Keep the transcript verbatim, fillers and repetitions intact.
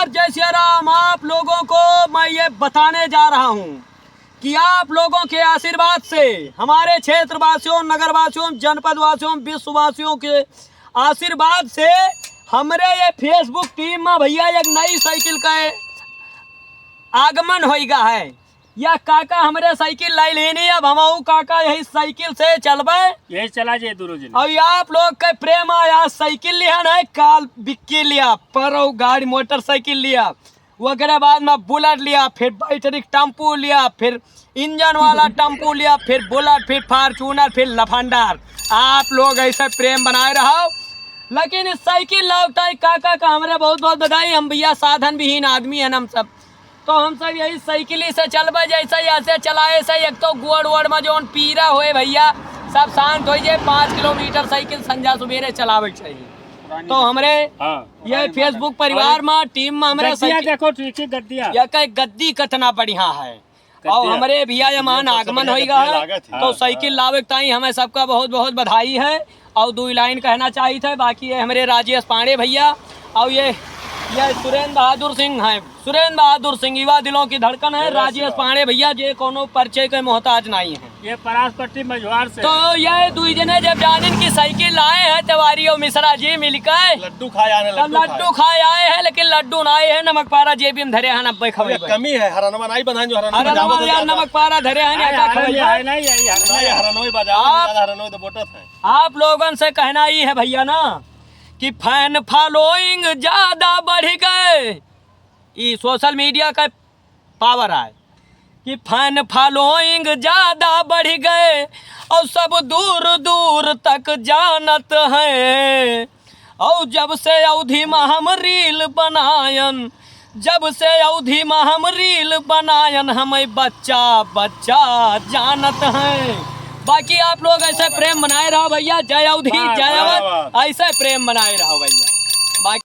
जय सिया राम। आप लोगों को मैं ये बताने जा रहा हूँ कि आप लोगों के आशीर्वाद से, हमारे क्षेत्रवासियों, नगरवासियों, जनपदवासियों, विश्ववासियों के आशीर्वाद से हमरे ये Facebook team में भैया एक नई साइकिल का आगमन होइगा है। या काका हमरे साइकिल लाई लेनी, अब हमहू काका यही साइकिल से चलबे। यही चला जाए दोनों जने। और ये आप लोग के प्रेम आया, साइकिल लिया ना, काल बिक्की लिया, पर गाड़ी मोटरसाइकिल लिया, ओकरे बाद में बुलेट लिया, फिर बैटरी टेम्पू लिया, फिर इंजन वाला टेम्पू लिया, फिर बुलेट, फिर फॉर्च्यूनर, फिर लफंडर। आप लोग ऐसे प्रेम बनाए रहो। लेकिन इस साइकिल लाओ ताई काका का हमरे बहुत बहुत बधाई। हम भैया साधन विहीन आदमी हैं हम सब, तो हम सब यही साइकिल ही से चलबे, जैसे ऐसे चलाए से एक तो गोड़ वोड़ में जौन पीरा होए भैया, सब शांत हो जाए। पाँच किलोमीटर साइकिल संझा सुबेरे चलावे के चाहिए। तो हमरे हाँ। ये Facebook परिवार में, टीम में हमरे गद्दिया साइकिल देखो, ठीक है, गद्दिया। या कहे गद्दी कितना बढ़िया है। और हमरे भैया यमान आगमन होइगा है, तो साइकिल लावे के ताई हमें सबका बहुत बहुत बधाई है। और दुई लाइन कहना चाहित है, बाकी ये हमरे राजेश पांडे भैया और ये, ये सुरेंद्र बहादुर सिंह हैं। सुरेंद्र बहादुर सिंह युवा दिलों की धड़कन है। राजेश पांडे भैया जे कोनो परिचय के मोहताज नहीं है। ये परासपट्टी मझवार से। तो ये दुई जने जब जानिन की साइकिल लाए हैं तिवारी और मिश्रा जी मिलकर, लड्डू खाए आए हैं, तो लड्डू लड्डू खाए। खाए आए हैं, लेकिन लड्डू ना आए हैं, नमक पारा जेबी में धरे हैं, अब्बे खवाई अरे, भाई। कमी है, हरनवा नहीं बधाएं जो हरनवा हरनवा बजावत यार, जाता। नमक पारा धरे हैं, अरे, आका हरनवा खवाई है, भाई। नहीं, यही हरनवा। नहीं, हरनवा ही बजावत आप, जाता, हरनवा तो बोटत है। आप लोगन से कहना ही है भैया ना कि fan following ज्यादा बढ़ गए, ई social media का पावर आए कि fan following ज्यादा बढ़ गए और सब दूर दूर तक जानत हैं। और जब से अवधी में हम reel बनायन, जब से अवधी में हम reel बनायन, हमें बच्चा बच्चा जानत हैं। बाकी आप लोग ऐसे प्रेम बनाए रहो भैया। जय अवधी, वाह, जय वाह, अवध, वाह। ऐसे प्रेम बनाए रहो भैया। बाकी